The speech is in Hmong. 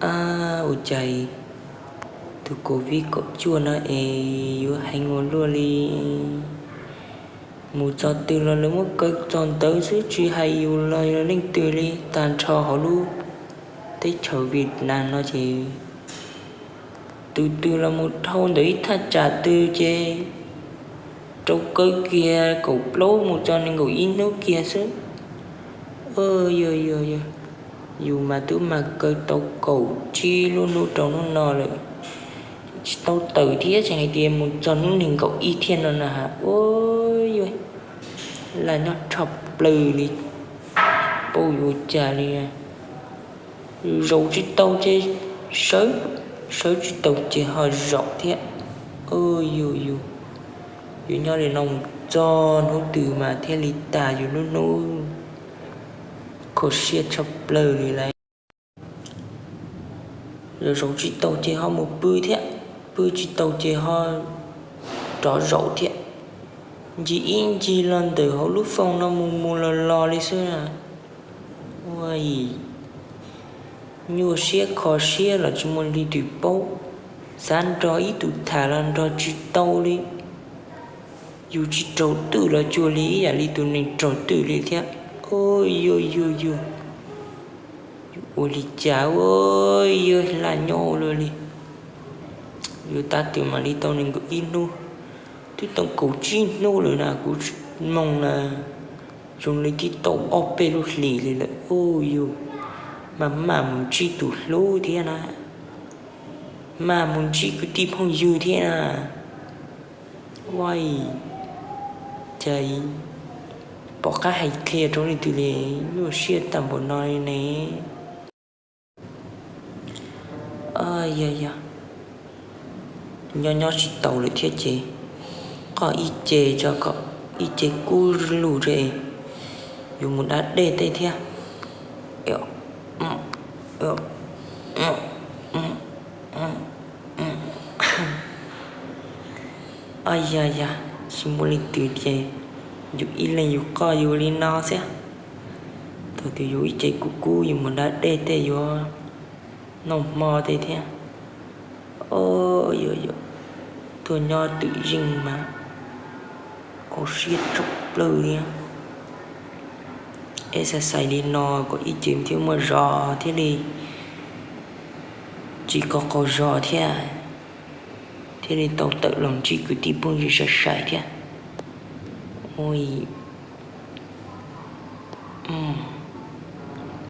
Ab, ua cas tus covid kaum cuaj no es yuav heev ua luaj li. Mus txog twg los lawv muab kaw txog ntawd xwb, tsis hais yus los yog leej twg li, tag nrho hauv lub teb chaws Vietnam no ces tus twg los mus dhau ntawm ib thaj tsam twg ces rau kaw kiag kaum plaub mus txog nees nkaum ib hnub kiag xwb. Yog, yog, yog, yus mas twb mag kaw tau kaum tsib lub hnub rau hnub no lawm, tsis tau tawm thiab, tseem hais tias mus txog hnub nees nkaum ib thiab no na. Ua, yog, laj nyob tshaj plaws li, paub yuav cas li. Zaum tsis tau ces sawv, sawv tsis tau ces ho zaum thiab. Yus, yus, yus nyob li no mus txog hnub twg mas thiaj li tas yus lub hnub, kho siab tshaj plaws li lawm. Zaum tsis tau ces ho mus pw thiab, pw tsis tau ces ho rov zaum thiab. Ncig ib ncig los ntawm hauv lub foos no mus mus los los li xwb. Ua, nyuaj siab kho siab los tsis muaj leej twg paub, xav nrog ib tug tham los nrog tsis tau li. Yus tsis raug twm los cuag li ib yam li tus neeg raug twm li thiab. Yus, yus, yus, yus ua li cas ua, yog laj nyob ua luaj li. Yuav tab twg mam li tau nees nkaum ib hnub, twb tau kaum tsib hnub lawm na, kuv mloog na, zoo li twb tau ob peb lub hlis li lawm. Yus, maj mam mus ntsib tus hlub thiab na, maj mus ntsib kwv tij phooj ywg thiab na. Ua, cas pom qab hais qhia rau leej twg li, nyuaj siab tag npaum no li ne. Yog, yog, nyob nyob tsis tau lawm thiab ces qoj ib ce tso, kom ib ce kub lug es yuav mus da dej tej thiab. Yog, yog, tsis muaj leej twg ces yus ib leeg yus qoj yus li no xwb. Thaum twg yus ib ce kub kub yus mus da dej tej yuav noj hmo tej thiab. Yog, yog, tuaj nyob twm zeej mas kho siab tshaj plaws li. Exercise li no kom ib ce thiaj muaj zog thiaj li tsis qaug qaug zog thiab, thiaj li tau tawm los ntsib kwv tij phooj ywg sai sai thiab. Ua,